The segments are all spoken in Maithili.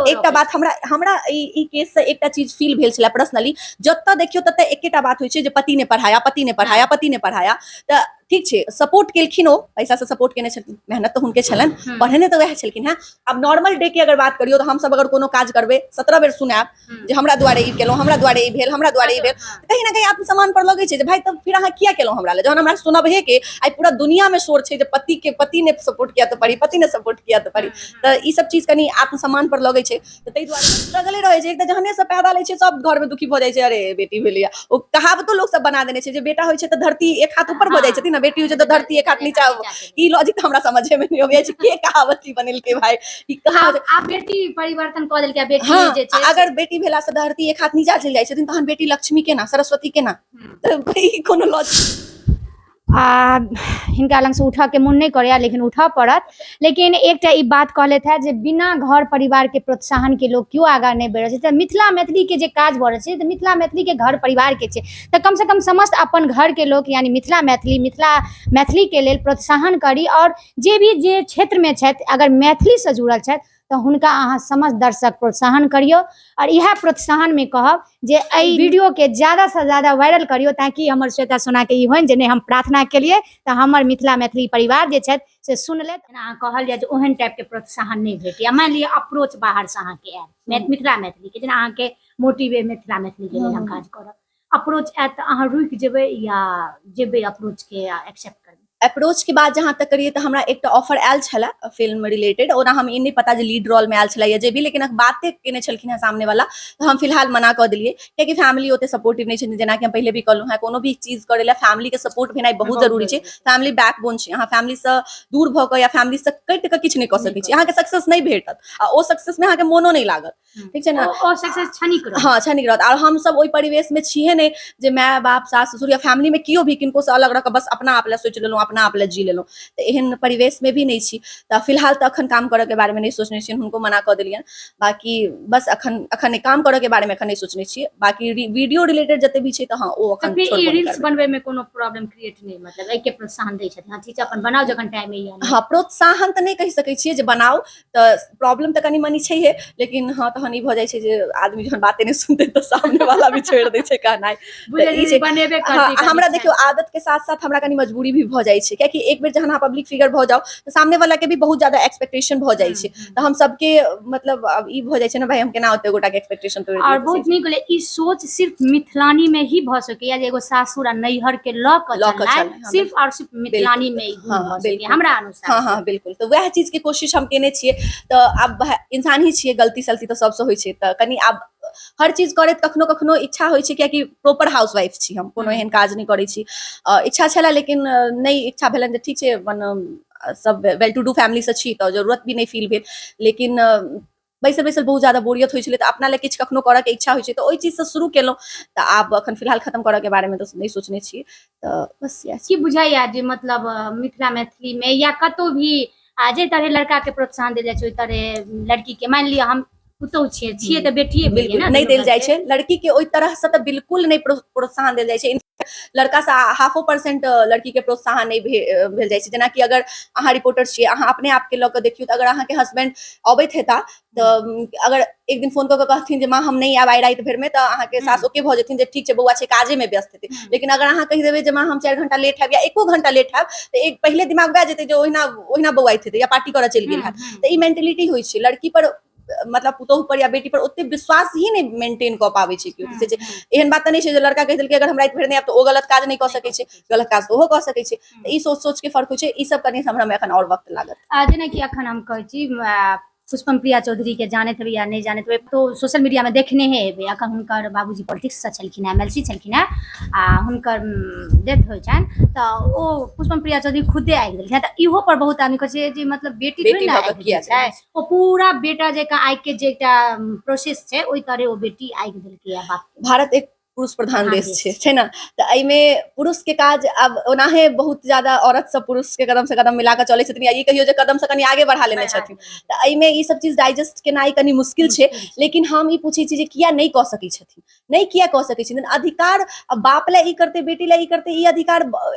एकटा बात हमरा हमरा ई ई केस से एकटा चीज फील भेल छलै पर्सनली। जतऽ देखियौ ततऽ एकेटा बात होइ छै जे पति ने पढ़ाया, पति ने पढ़ाया, पति ने पढ़ाया। तऽ ठीक छै, सपोर्ट केलखिन, ओ पैसा से सपोर्ट केने छलखिन, मेहनत तऽ हुनके छलनि, पढ़ेने तऽ वएह छलखिन। हेँ, आब नॉर्मल डे के अगर बात करियौ तऽ हमसब अगर कोनो काज करबै, 17 बेर सुनायब जे हमरा दुआरे ई केलहुँ, हमरा दुआरे ई भेल, हमरा दुआरे ई भेल। कहीं ना कहीं आत्मसम्मान पर लगै छै जे भाई, तब फिर अहाँ किया केलहुँ हमरा लए, जहन हमरा सुनबहे के आइ पूरा दुनिया में शोर छै जे पति के, पति ने सपोर्ट किया तऽ पढ़ी, पति ने सपोर्ट किया तऽ पढ़ी। तऽ ई सब चीज कनि आत्मसम्मान पर लगै छै, तऽ ताहि दुआरे स्ट्रगले रहै छै। एक तऽ जहने से पैदा लै छै, सब घर में दुखी भऽ जाइ छै, अरे बेटी भेलैया। ओ कहावतो लोक सब बना देने छै जे बेटा होइ छै तऽ धरती एक हाथ ऊपर भऽ जाइ छथिन आ बेटी होइ छै तऽ धरती एक हाथ नीचा। ई लॉजिक हमरा समझे में नहि अबै छै, के कहावत ई बनेलकै भाई ई कहावत? आब बेटी परिवर्तन कऽ देलकै, बेटी जे छै। अगर बेटी भेला से धरती एक हाथ नीचा चलि जाइ छथिन, तहन बेटी लक्ष्मी केना, सरस्वती केना? तऽ ई कोनो लॉजिक आ हिनका लगसँ उठऽके मोन नहि करैए, लेकिन उठऽ पड़त। लेकिन एकटा ई बात कहलथि हेँ जे बिना घर परिवारके प्रोत्साहनके लोक केओ आगाँ नहि बढ़ि रहल छै। तऽ मिथिला मैथिलीके जे काज भऽ रहल छै, तऽ मिथिला मैथिलीके घर परिवारके छै, तऽ कमसँ कम समस्त अपन घरके लोक, यानी मिथिला मैथिली, मिथिला मैथिलीके लेल प्रोत्साहन करी। आओर जे भी जे क्षेत्रमे छथि, अगर मैथिलीसँ जुड़ल छथि, तऽ हुनका अहाँ समस्त दर्शक प्रोत्साहन करियौ। आओर इएह प्रोत्साहनमे कहब जे एहि वीडियोके ज्यादासँ ज्यादा वायरल करियौ, ताकि हमर श्वेता सोनाके ई होइन जे नहि, हम प्रार्थना केलियै तऽ हमर मिथिला मैथिली परिवार जे छथि से सुनलथि। जेना अहाँ कहल जाय जे ओहन टाइपके प्रोत्साहन नहि भेटैए, मानि लिअ अप्रोच बाहरसँ अहाँके आयल मिथिला मैथिलीके, जेना अहाँके मोटिव अइ मिथिला मैथिलीके लेल हम काज करब, अप्रोच आयत तऽ अहाँ रुकि जेबै या जेबै अप्रोचके एक्सेप्ट करबै? अप्रोच के बाद जहाँ तक करिए तऽ हमरा एकटा ऑफर आयल छलै फिल्म रिलेटेड। ओना हम ई नहि पता जे लीड रोल में आयल छलै या जे भी, लेकिन बाते केने छलखिन हेँ सामने वाला, तऽ हम फिलहाल मना कऽ देलियै, कियाकि फैमिली ओते सपोर्टिव नहि छथिन। जेनाकि हम पहिले भी कहलहुँ हेँ, कोनो भी चीज करै लए फैमिली के सपोर्ट भेनाइ बहुत जरूरी छै। फैमिली बैकबोन छै। अहाँ फैमिली से दूर भऽ कऽ या फैमिली से कटि कऽ किछु नहि कऽ सकै छी। अहाँके सक्सेस नहि भेटत आ ओ सक्सेस में अहाँके मोनो नहि लागत। ठीक छै ने? ओ सक्सेस क्षणिक रहत। हँ, क्षणिक रहत। आर हम सब ओहि परिवेश में छिहे नहि जे माय बाप, सास ससुर या फैमिली में केओ भी किनको से अलग रह बस अपना आप लए सोचि लेलहुँ, अपना आप लए जी लेलहुँ, तऽ एहन परिवेश में भी नहि छी। तऽ फिलहाल तऽ अखन काम करऽ के बारे में नहि सोचने छियनि, हुनको मना कऽ देलियनि। बाकी बस अखन अखन काम करऽ के बारे में अखन नहि सोचने छियै। बाकी वीडियो रिलेटेड जते भी छै तऽ हँ, ओ अखन छोड़बो नहि रील्स बनबै में कोनो प्रॉब्लम क्रिएट नहि, मतलब एहि के प्रोत्साहन दै छथिन? हँ, ठीक छै, अपन बनाउ जखन टाइम अइए। हँ, प्रोत्साहन तऽ नहि कहि सकै छियै जे बनाउ तऽ प्रॉब्लम तऽ कनि मनि छैहे, लेकिन हँ, तहन ई भऽ जाइ छै जे आदमी जहन बाते नहि सुनतै तऽ सामने वाला भी छोड़ि दै छै कहनाइ। तऽ ई छै, बनेबे हँ, हमरा देखियौ, आदत के साथ साथ हमरा कनि मजबूरी भी भऽ जाइ छै, कियाकि एक बेर जहन अहाँ पब्लिक फिगर भऽ जाउ तऽ सामने वाला के भी बहुत ज्यादा एक्सपेक्टेशन भऽ जाइ छै। तऽ हम सबके मतलब आब ई भऽ जाइ छै ने, भाई हम केना ओते गोटा के एक्सपेक्टेशन तोड़ि और बहुत नीक होलै। ई सोच सिर्फ मिथिलानी में ही भऽ सकैया जे एगो सासुर आ नैहर के लऽ कऽ लऽ कऽ चलनाइ। चलनाइ, सिर्फ और सिर्फ मिथिलानी में ई गुण भऽ सकैया हमरा अनुसार। हँ हँ, बिल्कुल। तऽ वएह चीज के कोशिश हम केने छियै। तऽ आब इंसान ही छियै, गलती सलती तऽ सबसँ होइ छै। तऽ कनि आब हर चीज करैत कखनो कखनो इच्छा होइ छै, कियाकि प्रॉपर हाउस वाइफ छी हम, कोनो एहन काज नहि करै छी। इच्छा छलै, लेकिन नहि इच्छा भेलनि जे ठीक छै, अपन सब वेल टू do family से छी तऽ जरूरत भी नहि फील भेल। लेकिन बैसल बैसल बहुत ज्यादा बोरियत होइ छलै, तऽ अपना लए किछु कखनो करऽके इच्छा होइ छै, तऽ ओहि चीजसँ शुरू केलहुँ। तऽ आब अखन फिलहाल खत्म करऽके बारेमे तऽ नहि सोचने छी, तऽ बस इएह। की बुझाइया जे मतलब मिथिला मैथिली में या कतौ भी आ जाहि तरहे लड़का के प्रोत्साहन देल जाइ छै, ओहि तरहे लड़की के, मानि लिअ हम पुतहु छियै छियै तऽ बेटिए भेलियै बिल्कुल ने? नहि दुनू देल जाइ घरके। छै लड़की के ओहि तरह से, तऽ बिल्कुल नहि प्रोत्साहन देल जाइ छै। लड़का से हाफो परसेंट लड़की के प्रोत्साहन नहि भेल जाइ छै। जेनाकि अगर अहाँ रिपोर्टर छियै, अहाँ अपने आप के लऽ कऽ देखियौ, तऽ अगर अहाँके हस्बैंड अबैत हेता तऽ अगर एक दिन फोन कऽ कऽ कहथिन जे माँ, हम नहि आयब आइ राति भरिमे, तऽ अहाँके सास ओके भऽ जेथिन जे ठीक छै, बौआ छै, काजे मे व्यस्त हेतै। लेकिन अगर अहाँ कहि देबै जे माँ, हम 4 घंटा लेट हैब या 1 घंटा लेट हैब, तऽ एक पहिले दिमाग वएह जेतै जे ओहिना ओहिना बौआइत हेतै या पार्टी करऽ चलि गेल हैत। तऽ ई मेंटेलिटी होइ छै लड़की पर, मतलब पुतोहु पर या बेटी पर ओते विश्वास ही नहि मेंटेन कऽ पाबै छै केओ से छै। एहन बात तऽ नहि छै जे लड़का कहि देलकै अगर हम राति भरि नहि आयब तऽ ओ गलत काज नहि कऽ सकै छै। गलत काज तऽ ओहो कऽ सकै छै। तऽ ई सोच सोच के फर्क होइ छै। ई सब कनि हमरा मे एखन आओर वक्त लागत। जेनाकि अखन हम कहै छी, पुष्पम प्रिया चौधरी के जानैत हेबै या नहि जानैत हेबै, तो सोशल मीडिया में देखने हे हेबै। अखन हुनकर बाबूजी पॉलिटिक्स से छलखिन हेँ, एमएलसी छलखिन हेँ, आ हुनकर डेथ होइ छनि तऽ ओ पुष्पम प्रिया चौधरी खुदे आगि देलखिन हेँ। तऽ इहो पर बहुत आदमी कहै छै जे मतलब बेटी थोड़े बेटी ने भऽ कऽ आगि किया दै छै। ओ पूरा बेटा जकाँ आगि के जे एकटा प्रोसेस छै, ओहि तरहे ओ बेटी आगि देलकै बाप के। भारत एक पुरुष प्रधान प्रधान देश देश छै, छै ने? तऽ एहिमे पुरुष के काज आब ओनाहे बहुत ज्यादा औरत सब पुरुष के कदम से कदम मिला कऽ चलै छथिन, या ई कहियौ जे कदम से कनि आगे बढ़ा लेने छथिन। तऽ एहिमे ई सब चीज डाइजेस्ट केनाइ कनि मुश्किल छै। लेकिन हम ई पूछै छी जे किया नहि कऽ सकै छथिन, नहि किया कऽ सकै छथिन? अधिकार आ बाप लए ई करतै, बेटी लए ई करतै, ई अधिकार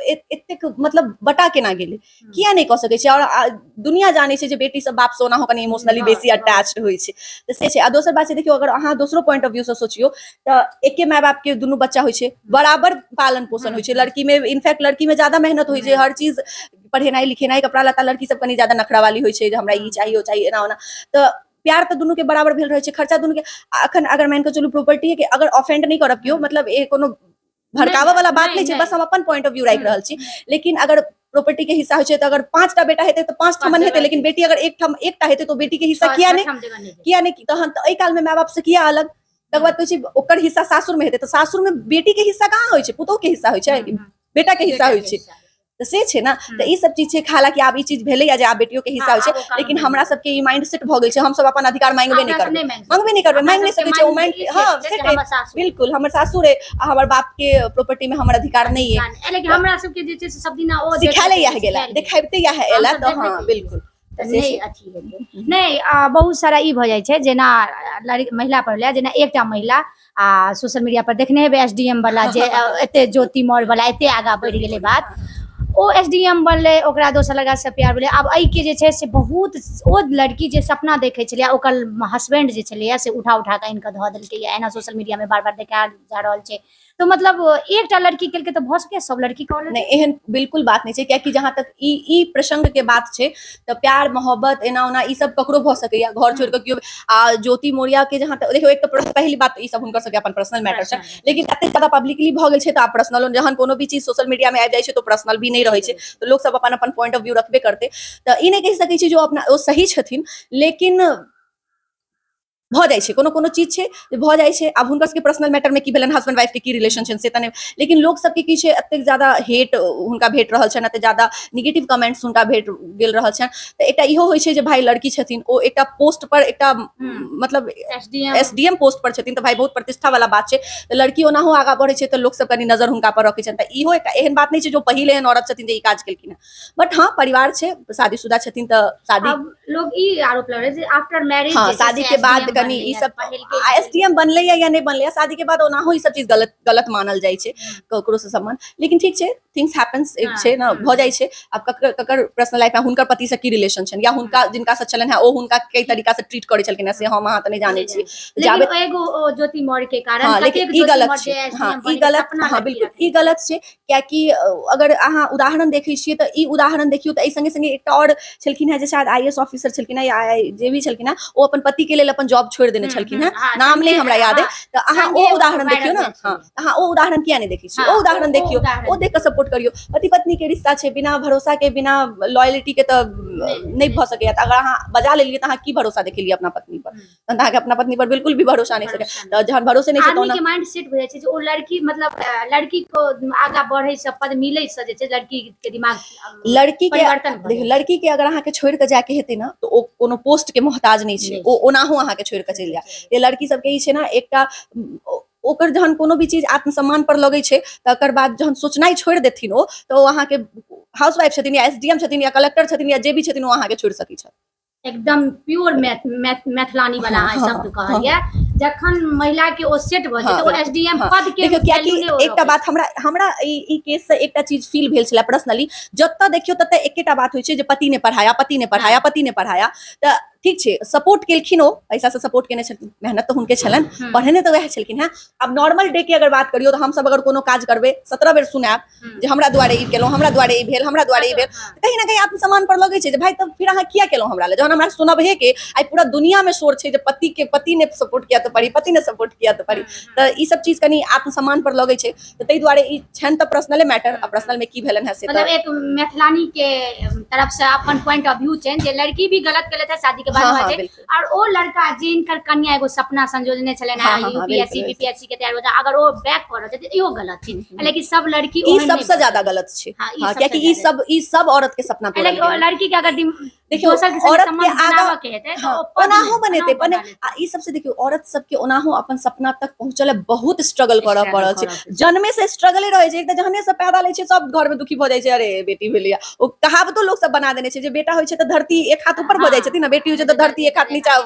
एतेक मतलब बटा केना गेलै? किया नहि कऽ सकै छै? आओर दुनिया जानै छै जे बेटी सब बाप से ओनाहो कनि इमोशनली बेसी अटैच्ड होइ छै, तऽ से छै। आ दोसर बात छै, देखियौ, अगर अहाँ दोसरो पॉइंट ऑफ व्यू से सोचियौ तऽ एके माय बाप के दुनू बच्चा होइ छै, बराबर पालन पोषण होइ छै। लड़की में इनफैक्ट लड़की में ज्यादा मेहनत होइ छै, हर चीज पढ़ेनाइ लिखेनाइ, कपड़ा लत्ता, लड़की सब कनि ज्यादा नखरा वाली होइ छै जे हमरा ई चाही, ओ चाही, एना ओना। तऽ प्यार तऽ दुनू के बराबर भेल रहै छै, खर्चा दुनू के। आ अखन अगर मानि कऽ चलू प्रॉपर्टी के अगर ऑफेंड नहि करब केओ, मतलब ए कोनो भड़काबऽ वाला बात नहि छै, बस हम अपन पॉइंट ऑफ व्यू राखि रहल छी। लेकिन अगर प्रॉपर्टी के हिस्सा होइ छै तऽ अगर 5टा बेटा हेतै तऽ 5 ठमन हेतै, लेकिन बेटी अगर एक ठाम एकटा हेतै तऽ बेटी के हिस्सा किया नहि, किया नहि? तहन तऽ एहि काल मे माय बाप से किया अलग? तकर बाद कहै छै ओकर हिस्सा सासुर मे हेतै, तऽ सासुर मे बेटी के हिस्सा कहाँ होइ छै? पुतोह के हिस्सा होइ छै, बेटा के हिस्सा होइ छै, तऽ से छै ने। तऽ ई सब चीज छै। हालांकि आब ई चीज भेलैया जे आब बेटियो के हिस्सा होइ छै, लेकिन हमरा सबके ई माइंड सेट भऽ गेल छै, हमसब अपन अधिकार मांगबे नहि करबै, मांगबे नहि करबै, मांगि नहि सकै छै ओ माइंड। हँ, सेट, बिल्कुल, हमर सासुर अइ आ हमर बाप के प्रॉपर्टी में हमर अधिकार नहीं है। लेकिन हमरा सबके जे छै से सब दिना ओ सिखायले इएह गेला, देखाबते इएह एला, तऽ हँ बिल्कुल नहि अथी हेतै नहि। बहुत सारा ई भऽ जाइ छै, जेना महिला पर लए, जेना एकटा महिला आ सोशल मीडिया पर देखने हेबै एस डी एम वाला, जे एते ज्योति मौर्य वाला एते आगाँ बढ़ि गेलै बात, ओ एस डी एम बनलै, ओकरा दोसर लड़का से प्यार भेलै। आब एहिके जे छै से बहुत ओ लड़की जे सपना देखै छलै, ओकर हस्बैंड जे छलैया से उठा उठा कऽ आनि कऽ धऽ देलकै। एना सोशल मीडियामे बार बार देखायल जा रहल छै। तऽ मतलब एकटा लड़की केलकै तऽ भऽ सकैए सब लड़की कऽ लेतै? नहि, एहन बिल्कुल बात नहि छै। कियाकि जहाँ तक ई ई प्रसंग के बात छै तऽ प्यार मोहब्बत एना ओना ई सब ककरो भऽ सकैया, घर छोड़ि कऽ केओ। आ ज्योति मौर्या के जहाँ तक देखियौ, एक तऽ पहिली बात ई सब हुनकर सबके अपन पर्सनल मैटर छै, लेकिन एते ज्यादा पब्लिकली भऽ गेल छै तऽ आब पर्सनल जहन कोनो भी चीज सोशल मीडिया में आबि जाइ छै तऽ पर्सनल भी नहि रहै छै, तऽ लोक सब अपन अपन पॉइंट ऑफ व्यू रखबे करतै। तऽ ई नहि कहि सकै छी जे ओ अपना ओ सही छथिन, लेकिन भऽ जाइ छै, कोनो कोनो चीज छै जे भऽ जाइ छै। आब हुनकर सबके पर्सनल मैटर में की भेलनि, हस्बैंड वाइफ के की रिलेशन छनि से तऽ नहि, लेकिन लोक सबके की छै, एतेक ज्यादा हेट हुनका भेट रहल छनि, एतेक ज्यादा निगेटिव कमेंट्स हुनका भेट गेल रहल छनि, तऽ एकटा इहो होइ छै जे भाई लड़की छथिन, ओ एकटा पोस्ट पर एकटा मतलब एस डी एम पोस्ट पर छथिन, तऽ भाई बहुत प्रतिष्ठा वाला बात छै। तऽ लड़की ओनाहो आगाँ बढ़ै छै तऽ लोक सब कनि नजर हुनका पर रखै छनि। तऽ इहो एकटा एहन बात नहि छै जो पहिल एहन औरत छथिन जे ई काज केलखिन हेँ, बट हँ परिवार छै, शादीशुदा छथिन, तऽ शादी अब लोग ई आरोप लगे छै आफ्टर मैरिज, हाँ, शादी के बाद कनि ई सब एस डी एम बनलै या नहि बनलै, शादी के बाद ओनाहो ई सब चीज गलत गलत मानल जाइ छै ककरो से संबंध। लेकिन ठीक छै, थिंग्स हैपन्स छै ने, भऽ जाइ छै। आब ककर ककर पर्सनल लाइफ में हुनकर पति से की रिलेशन छनि, या हुनका जिनका से छलनि हेँ ओ हुनका कई तरीका से ट्रीट करै छलखिन हेँ, से हम अहाँ तऽ नहि जानै छी। जाबे एगो ज्योति मौर्य के कारण, हाँ, लेकिन ई गलत छै, हाँ ई गलत, हाँ बिल्कुल ई गलत छै। कियाकि अगर अहाँ उदाहरण देखै छियै तऽ ई उदाहरण देखियौ, तऽ एहि संगे संगे एकटा आओर छलखिन हेँ जे शायद I S officer छलखिन हेँ या जे भी छलखिन हेँ, ओ अपन पति के लेल अपन जॉब छोड़ि देने छलखिन हेँ, नाम नहि हमरा याद है। तऽ अहाँ ओ उदाहरण देखियौ ने, हाँ, अहाँ ओ उदाहरण किया नहि देखै छियै? ओ उदाहरण देखियौ, ओ देख कऽ सपोर्ट करियौ। पति पत्नी के रिश्ता छै, बिना भरोसा के, बिना लॉयल्टी के तऽ नहि भऽ सकैया। तऽ अगर अहाँ बजा लेलियै तऽ अहाँ की भरोसा देखेलियै अपना पत्नी पर? तहन अहाँके अपना पत्नी पर बिल्कुल भी भरोसा नहि सकै, तऽ जहन भरोसे नहि छै आदमी के माइंड सेट हो जाइ छै जे ओ लड़की, मतलब लड़की को आगा बढ़ै से, पद मिलै से जे छै लड़की के दिमाग लड़की के देखियौ, लड़की के अगर अहाँके छोड़ि कऽ जायके हेतै ने तऽ ओ कोनो पोस्ट के मोहताज नहि छै, ओ ओनाहो अहाँके छोड़ि कऽ चलि जायत। जे लड़की सबके ई छै ने एकटा ओकर जहन कोनो भी चीज आत्मसम्मान पर लगै छै, तकर बाद जहन सोचनाइ छोड़ि देथिन ओ, तऽ ओ अहाँके हाउस वाइफ छथिन या एस डी एम छथिन या कलेक्टर छथिन या जे भी छथिन, ओ अहाँके छोड़ि सकै छथि। एकदम प्योर मैथिलानी वाला अहाँ शब्द कहलियै, जखन महिला के ओ सेट भऽ जेतै, ओ एसडीएम पद के देखियौ। कियाकि एकटा बात हमरा हमरा ई केस से एकटा चीज फील भेल छलै पर्सनली, जतऽ देखियौ ततऽ एकेटा बात होइ छै जे पति ने पढ़ाया, पति ने पढ़ाया, पति ने पढ़ाया। तऽ ठीक छै, सपोर्ट केलखिन, ओ पैसा से सपोर्ट केने छलखिन, मेहनत तऽ हुनके छलनि, पढ़ेने तऽ वएह छलखिन हेँ। आब नॉर्मल डे के अगर बात करियौ तऽ हमसब अगर कोनो काज करबै 17 बेर सुनायब जे हमरा दुआरे ई केलहुँ, हमरा दुआरे ई भेल, हमरा दुआरे ई भेल। कहीं ना कहीं आत्मसम्मान पर लगै छै जे भाई तब फिर अहाँ किया केलहुँ हमरा लए, जहन हमरा सुनबहे के आइ पूरा दुनिया में शोर छै जे पति के पति ने सपोर्ट किया तऽ पढ़ी, पति ने सपोर्ट किया तऽ पढ़ी। तऽ ई सब चीज कनि आत्मसम्मान पर लगै छै, तऽ ताहि दुआरे ई छनि तऽ पर्सनले मैटर, आ पर्सनल में की भेलनि है से मतलब एक मैथिलानी के तरफ से अपन पॉइंट ऑफ व्यू छनि जे लड़की भी गलत केलथि है शादी के बाद, और ओ लड़का जिनकर कन्या एगो सपना संजोजने छलनि यूपीएससी बीपीएससी के तैयार हो, अगर ओ बैक कर रहल छथि इहो गलत छै। लेकिन सब लड़की ई सबसे ज्यादा गलत छै, हां, कियाकि ई सब औरत के सपना पूरा। लड़की के अगर देखियौ दोसर के संगे औरत के संबंध आगाँ बनाबऽ के हेतै तऽ हाँ, ओ पद ओनाहो बनेतै ओनाहो बने बना लेतै। आ ई सबसे देखियौ औरत सबके ओनाहो अपन सपना तक पहुंचल है बहुत स्ट्रगल करऽ Struggle पड़ल छै। करऽ पड़ै। जन्मे से स्ट्रगले रहै छै। एक तऽ जहने से पैदा लै छै सब घर में दुखी भऽ जाइ छै, अरे बेटी भेलैया। ओ कहावतो लोक सब बना देने छै जे बेटा होइ छै तऽ धरती एक हाथ ऊपर भऽ जाइ छथिन आ बेटी होइ छै तऽ धरती एक हाथ नीचा।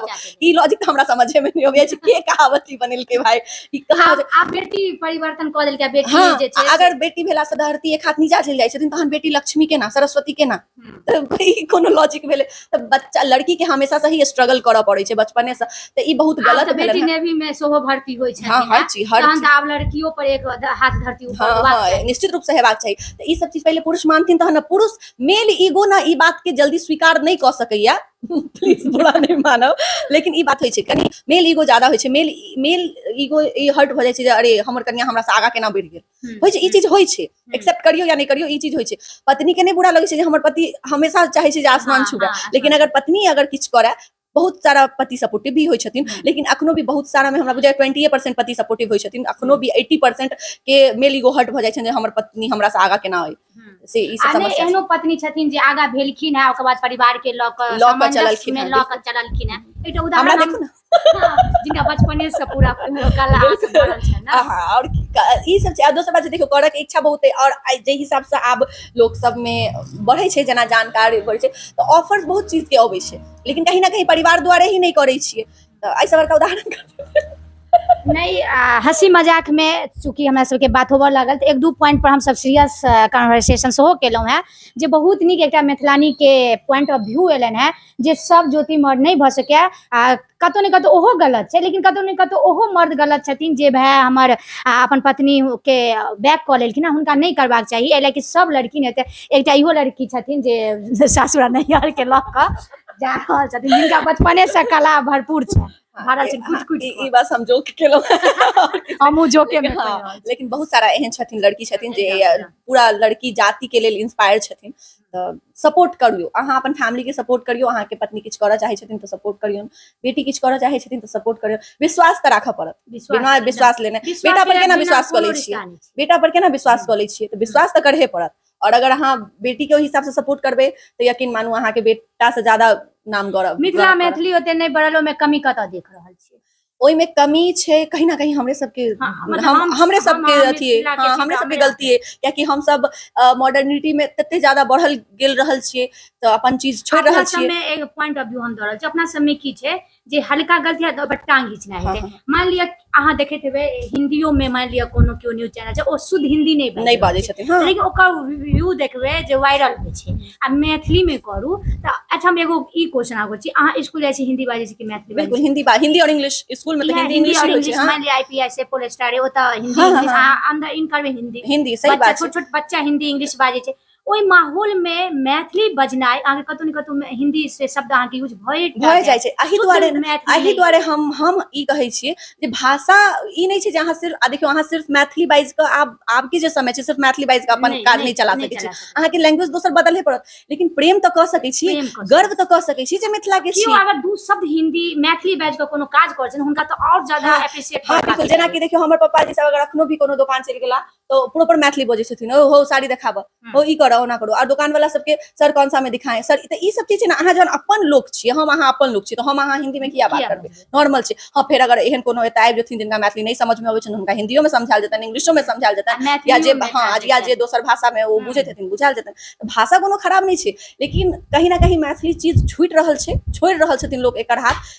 ई लॉजिक तऽ हमरा समझे में नहि अबै छै, के कहावत ई बनेलकै भाई, ई कहाँ आब आब बेटी परिवर्तन कऽ देलकै, बेटी हाँ जे छै आ अगर बेटी भेला से धरती एक हाथ नीचा चलि जाइ छथिन तहन बेटी लक्ष्मी केना, सरस्वती केना? तऽ ई कोनो लॉजिक भेलै? तऽ बच्चा लड़की के हमेशा से ही स्ट्रगल करऽ पड़ै छै बचपने से, तऽ ई बहुत आब गलत तऽ भेलै। बेटी नेवी में सेहो भर्ती होइ छथिन। हाँ, हर चीज, हर तहन चीज। तऽ आब लड़कियो पर एक हाथ धरती ऊपर हाँ होबाक हाँ चाही। निश्चित रूप से हेबाक चाही। तऽ ई सब चीज पहिले पुरुष मानथिन तहन ने। पुरुष मेल ईगो ना ई बात के जल्दी स्वीकार नहि कऽ सकैया, प्लीज बुरा नहि मानब, लेकिन ई बात होइ छै, कनि मेल ईगो ज्यादा होइ छै। मेल मेल ईगो ई हर्ट भऽ जाइ छै जे अरे हमर कनिया हमरा से आगा केना बढ़ि गेल। होइ छै, ई चीज होइ छै, एक्सेप्ट करियौ या नहि करियौ, ई चीज होइ छै। पत्नी के नहि बुरा लगै छै जे हमर पति हमेशा चाहै छै जे आसमान छुबै, लेकिन अगर पत्नी अगर किछु करए, बहुत सारा पति सपोर्टिव भी होइ छथिन, लेकिन अखनो भी बहुत सारा में हमरा बुझाय 20% पति सपोर्टिव होइ छथिन। अखनो भी 80% के मेल ईगो हर्ट भऽ जाइ छनि जे हमर पत्नी हमरा से आगा केना अइ, से ई सब आ नहि समस्या छै। एहनो पत्नी छथिन जे आगा भेलखिन है, ओकर बाद परिवार के लऽ कऽ लऽ कऽ सामंजस्य चललखिन में हेँ, लऽ कऽ चललखिन है। एकटा हमरा उदाहरण देखू ने हाँ, जिनका बचपने से पूरा कला बिल्कुल। भरल छै ना। हाँ, और ई सब छै। आ दोसर बात छै, देखियौ करऽ के इच्छा बहुत अइ, और आइ जाहि हिसाब से आब लोक सब में बढ़ै छै, जेना जानकारी बढ़ै छै तऽ ऑफर्स बहुत चीज के अबै छै, लेकिन कहीं ना कहीं परिवार दुआरे ही नहि करै छियै। तऽ एहिसँ बड़का उदाहरण नहि। हँसी मजाक में चूँकि हमरा सबके बात होबऽ लागल तऽ एक दू पॉइंट पर हमसब सीरियस कन्वर्सेशन सेहो केलहुँ हेँ, जे बहुत नीक एकटा मैथिलानी के पॉइंट ऑफ व्यू एलनि हेँ जे सब ज्योति मर्द नहि भऽ सकैए, आ कतहु ने कतहु ओहो गलत छै, लेकिन कतहु ने कतहु ओहो मर्द गलत छथिन जे भाय हमर अपन पत्नी के बैक कऽ लेलखिन हँ, हुनका नहि करबाक चाही, एहि लए कि सब लड़की नहि हेतै। एकटा इहो लड़की छथिन जे सासुर आ नैहर के लऽ कऽ जा रहल छथिन, जिनका बचपने से कला भरपूर छै, भरल छै, कुटि कुटि ई बस हम जोक केलहुँ। हमहूँ जोके में लेकिन हाँ, कहि रहल छी। लेकिन बहुत सारा एहन छथिन लड़की छथिन जे एकदम, एकदम। पूरा लड़की जाति के लेल इंस्पायर छथिन। तऽ सपोर्ट करियौ, अहाँ अपन फैमिली के सपोर्ट करियौ। अहाँके पत्नी किछु करऽ चाहै छथिन तऽ सपोर्ट करियौ, बेटी किछु करऽ चाहै छथिन तऽ सपोर्ट करियौ। विश्वास तऽ राखऽ पड़त, विश्वास बिना एकदम। विश्वास लेने विश्वास बेटा पर के केना बिना विश्वास कऽ कोनो लै छियै? रिश्ता नहि छै। बेटा पर केना विश्वास कऽ लै छियै? तऽ विश्वास तऽ करहे पड़त। और अगर अहाँ बेटी के ओहि हिसाब से सपोर्ट करबै तऽ यकीन मानू अहाँके बेटा से ज्यादा नाम गौरव मिथिला गौरव करत। मैथिली ओते नहि बढ़ल, ओहिमे कमी कतऽ देख रहल छियै? ओहिमे कमी छै कहीं ना कहीं हमरे सबके, हाँ, मतलब हम हमरे सबके हम अथी मिथिला के हाँ, छी हमरे तऽ सबके हमरे गलती है, कियाकि हम सब मॉडर्निटी में तते ज्यादा बढ़ल गेल रहल छियै तऽ अपन चीज छोड़ि अपना रहल छियै। सबमे एक पॉइंट ऑफ व्यू हम दऽ रहल छी। अपना सबमे की छै जे हल्का गलती हैत ओहि पर टांग घिचनाइ हाँ, हेतै। हाँ, मान लिअ अहाँ देखैत हेबै हिन्दियो में, मान लिअ कोनो केओ न्यूज चैनल छै, ओ शुद्ध हिन्दी नहि बाजि नहि रहल बाजै छै, छथिन, हाँ, लेकिन ओकर व्यू देखबै जे वायरल होइ छै। आ मैथिली मे करू तऽ अच्छा, हम एगो ई क्वेश्चन आबै छी, अहाँ स्कूल जाइ छी, हिन्दी बाजै छी कि मैथिली बाजै बिल्कुल छी? हिंदी हिंदी और इंग्लिश स्कूल में तऽ इएह हिंदी हिन्दी इंग्लिश और ही होइ छै। इंग्लिश। हाँ मान लिअ आईपीएस से पोल स्टार ओतऽ हिन्दी हाँ, हाँ, इंग्लिश, हाँ। अहाँ अन्दर इन करबै हिन्दी हिंदी, सही बच्चा बात छै। छोट छोट बच्चा हिन्दी इंग्लिश बाजै छै, ओहि माहौल मे मैथिली बजनाइ अहाँके कतौ ने कतौ हिन्दी से शब्द अहाँके यूज भए भए जाइ छै। एहि शुद्ध दुआरे मैथिली एहि नहि। दुआरे हम ई कहै छियै जे भाषा ई नहि छै जे अहाँ सिर्फ, आ देखियौ, अहाँ सिर्फ मैथिली बाजि कऽ आब आबके जे समय छै, सिर्फ मैथिली बाजि कऽ अपन नहि, काज नहि चला नहि सकै छी। चला सकै। अहाँके लैंग्वेज दोसर बदलहे पड़त, लेकिन प्रेम तऽ कऽ सकै छी, प्रेम कऽ सकै। गर्व तऽ कऽ सकै छी जे मिथिला के केओ छी। अगर दू शब्द हिन्दी मैथिली बाजि कऽ कोनो काज करै छै, हुनका तऽ आओर ज्यादा हाँ, एप्रिशिएट हाँ, करबाक बिल्कुल। जेनाकि चाही। देखियौ, हमर पप्पा जी सब अगर अखनो भी कोनो दोकान चलि गेला तऽ प्रॉपर मैथिली बजै छथिन, ओ हो साड़ी देखाबऽ, हो ई करऽ, ओना करू। आ दोकान वाला सबके, सर कौन सा में दिखाएं सर? तऽ ई सब चीज छै ने, अहाँ जहन अपन लोक छियै, हम अहाँ अपन लोक छियै, तऽ हम अहाँ हिन्दी में किया बात किया करबै? बजबै? नॉर्मल छै। हाँ, फेर अगर एहन कोनो एतऽ आबि जेथिन जिनका मैथिली नहि समझ में अबै छनि, हुनका हिन्दियो में समझायल जेतनि, इंग्लिशो में समझायल आ जेतनि, या जे मैथिलियो मे हाँ, या ट्रांसलेट जे दोसर भाषा में ओ बुझैत हेथिन, बुझायल जेतनि। तऽ भाषा कोनो खराब नहि छै, लेकिन कहीं ना कहीं मैथिली चीज छूटि रहल छै, छोड़ि रहल छथिन लोक एकर हाथ।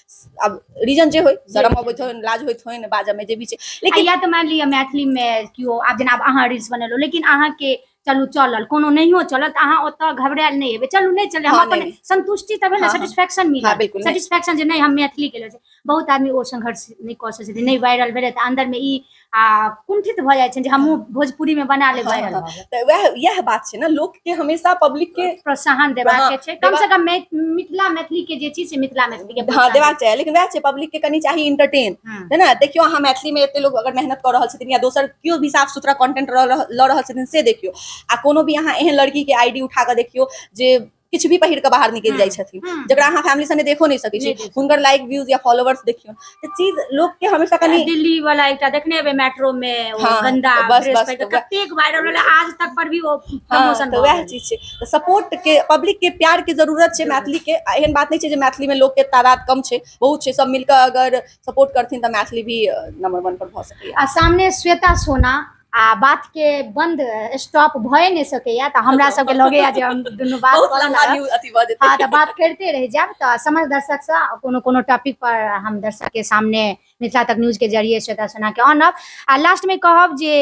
आब रीजन जे होइ, शरम अबैत होइन, लाज होइत होइन बाजऽ में, जे भी छै, लेकिन या तऽ मानि लिअ मैथिली मे केओ आब जेना आब अहाँ रील्स बनेलहुँ, लेकिन अहाँके चलू चलल, कोनो नहियो चलल तऽ अहाँ ओतऽ घबरायल नहि हेबै, चलू नहि चलल, हम हाँ, अपन नहि, नहि। संतुष्टि तऽ भेल ने, हाँ, हाँ। सेटिस्फैक्शन मिलल। हाँ, बिल्कुल, नहि। सेटिस्फैक्शन जे नहि हम मैथिली के छै। बहुत आदमी ओ संघर्ष नहि कऽ सकै छथिन, नहि वायरल भेलै तऽ अन्दर मे ई कुंठित भऽ जाइ छै जे हमहूँ भोजपुरी मे बना लेब, हाँ, वायरल हाँ, भऽ गेल। तऽ वएह इएह बात छै ने, लोक के हमेशा पब्लिक के प्रोत्साहन देबाक हाँ, छै कम से कम मिथिला मैथिली के जे चीज छै, मिथिला मैथिली के हाँ प्रोत्साहन देबाक चाही। लेकिन वएह छै, पब्लिक के कनि चाही इंटरटेन, है ना? देखियौ, अहाँ मैथिली में एते लोग अगर मेहनत कऽ रहल छथिन या दोसर केओ भी साफ सुथरा कंटेंट लऽ रहल छथिन, से देखियौ। आ कोनो भी अहाँ एहन लड़की के आईडी उठा कऽ देखियौ जे किछु भी पहिर कऽ बाहर निकलि जाइ छथिन, जकरा अहाँ फैमिली संगे देखो नहि सकै नहि छी, देख सकै। हुनकर लाइक व्यूज या फॉलोवर्स देखियौ तऽ चीज लोक के हमेशा कनि दिल्ली वाला एकटा देखने हेबै मेट्रो में ओ हाँ, गंदा बस, ड्रेस बस, पहिर के तऽ वएह- कतेक वायरल भेलै, आज तक पर भी ओ हाँ, प्रमोशन तऽ वएह चीज छै। तऽ सपोर्ट के, पब्लिक के प्यार के जरूरत छै मैथिली के। आ एहन बात नहि छै जे मैथिली में लोक के तादाद कम छै, बहुत छै। सब मिलकर अगर सपोर्ट करथिन तऽ मैथिली भी नंबर 1 पर भऽ सकैया। आ सामने श्वेता सोना आ बात के बंद स्टॉप भए नहि सकैया, तऽ हमरा सबके लगैया जे हम दुनू बात बहुत करऽ लंबा लागब। न्यूज अथी भऽ जेतै। हाँ, तऽ बात करिते रहि जायब। तऽ समस्त दर्शक सँ कोनो कोनो टॉपिक पर हम दर्शक के सामने मिथिला तक न्यूज के जरिए श्वेता सोना के आनब। आ लास्ट में कहब जे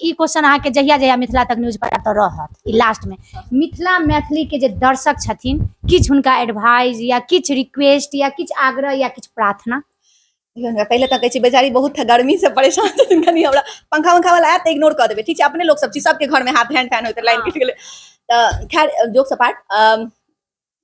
ई क्वेश्चन अहाँके जहिया जहिया मिथिला तक न्यूज पर आयब तऽ रहत ई लास्ट में। मिथिला मैथिली के जे दर्शक छथिन, किछु हुनका एडवाइस या किछु रिक्वेस्ट या किछु आग्रह या किछु प्रार्थना? देखियौ, पहिले तऽ कहै छी बेचारी बहुत गर्मी से परेशान छथिन, कनि हमरा पंखा उंखा वाला आयत तऽ इग्नोर कऽ देबै, ठीक छै? अपने लोक सब छी, सबके घर में हाथ हैंड फैन होइत, लाइन कटि गेलै तऽ खैर जोक सपाट।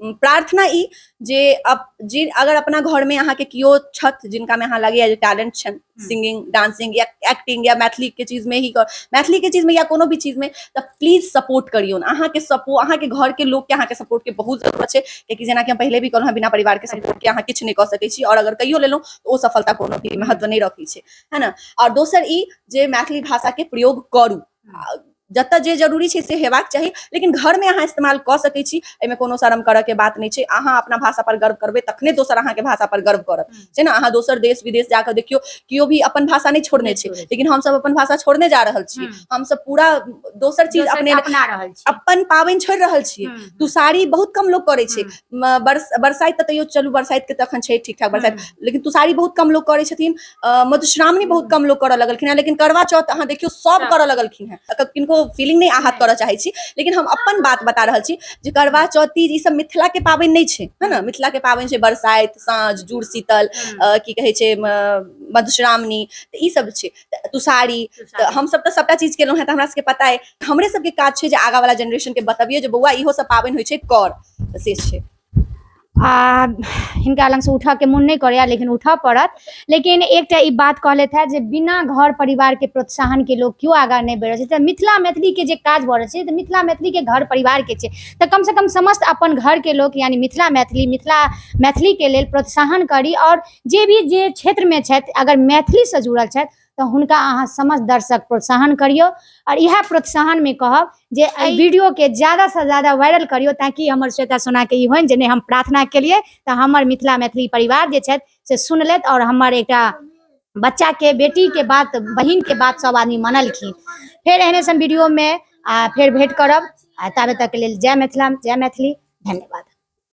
प्रार्थना ई जे अब जे अगर अपना घर में अहाँके केओ छथि जिनका में अहाँ लगैया जे टैलेंट छनि, सिंगिंग, डांसिंग या एक्टिंग या मैथिली के चीज में ही कर, मैथिली के चीज में या कोनो भी चीज में, तऽ प्लीज सपोर्ट करियौ। अहाँके सपोर्ट, अहाँके घर के लोक के अहाँके सपोर्ट के बहुत जरूरत छै, कियाकि जेनाकि हम पहिले भी कहलहुँ हँ, बिना परिवार के सपोर्ट के अहाँ किछु नहि कऽ सकै छी, और अगर कहियो लेलहुँ तऽ ओ सफलता कोनो भी महत्व नहि रखै छै, है ना? और दोसर ई जे मैथिली भाषा के प्रयोग करू, जतऽ जे जरूरी छै से हेबाक चाही, लेकिन घर में अहाँ इस्तेमाल कऽ सकै छी, एहिमे कोनो शर्म करऽ के बात नहि छै। अहाँ अपना भाषा पर गर्व करबै तखने दोसर अहाँके भाषा पर गर्व करत, छै ना? अहाँ दोसर देश विदेश जाकऽ देखियौ, केओ भी अपन भाषा नहि छोड़ने नहि छै, छोड़ै छै। लेकिन हमसब अपन भाषा छोड़ने जा रहल छी। हमसब पूरा दोसर चीज दोसर अपने अपना रहल छी, अपन पाबनि छोड़ि रहल छियै। तुषारी बहुत कम लोग करै छै। बरसाइत तऽ तैयो चलू, बरसाइत के तऽ अखन छै ठीक ठाक बरसाइत, लेकिन तुषारी बहुत कम लोग करै छथिन। मधुश्रावणी बहुत कम लोग करऽ लगलखिन हेँ, लेकिन करवा चौथ अहाँ देखियौ सब करऽ लगलखिन हेँ। किनको फीलिंग नहि आहत करऽ चाहै छी, लेकिन हम अपन बात बता रहल छी जे करवा चौथ, तीज, ई सब मिथिला के पाबनि नहि छै, है ना? मिथिला के पाबनि छै बरसाइत, साँझ, जुड़ शीतल, की कहै छै, मधुश्रावणी, तऽ ई सब छै, तऽ तुषारी। तऽ हमसब तऽ सबटा चीज केलहुँ हेँ, तऽ हमरा सबके पता अइ। हमरे सबके काज छै जे आगाँ वाला जेनरेशन के बतबियै जे बौआ इहो सब पाबनि होइ छै, कर, तऽ से छै। आ हिनका लगसँ उठऽके मोन नहि करैया, लेकिन उठऽ पड़त। लेकिन एकटा ई बात कहलथि हेँ जे बिना घर परिवारके प्रोत्साहनके लोक केओ आगाँ नहि बढ़ि रहल छै। तऽ मिथिला मैथिलीके जे काज भऽ रहल छै तऽ मिथिला मैथिलीके घर परिवारके छै, तऽ कमसँ कम समस्त अपन घरके लोक यानी मिथिला मैथिली, मिथिला मैथिलीके लेल प्रोत्साहन करी। आओर जे भी जे क्षेत्रमे छथि, अगर मैथिलीसँ जुड़ल छथि तऽ हुनका अहाँ समस्त दर्शक प्रोत्साहन करियौ। आओर इएह प्रोत्साहनमे कहब जे एहि वीडियोके ज़्यादासँ ज़्यादा वायरल करियौ, ताकि हमर श्वेता सोनाके ई होइन जे नहि हम प्रार्थना केलियै तऽ हमर मिथिला मैथिली परिवार जे छथि से सुनलथि आओर हमर एकटा बच्चाके, बेटीके बात, बहिनके बात सब आदमी मनलखिन। फेर एहने सन वीडियोमे आ फेर भेंट करब, आ ताबे तकके लेल जय मिथिला, जय मैथिली, धन्यवाद।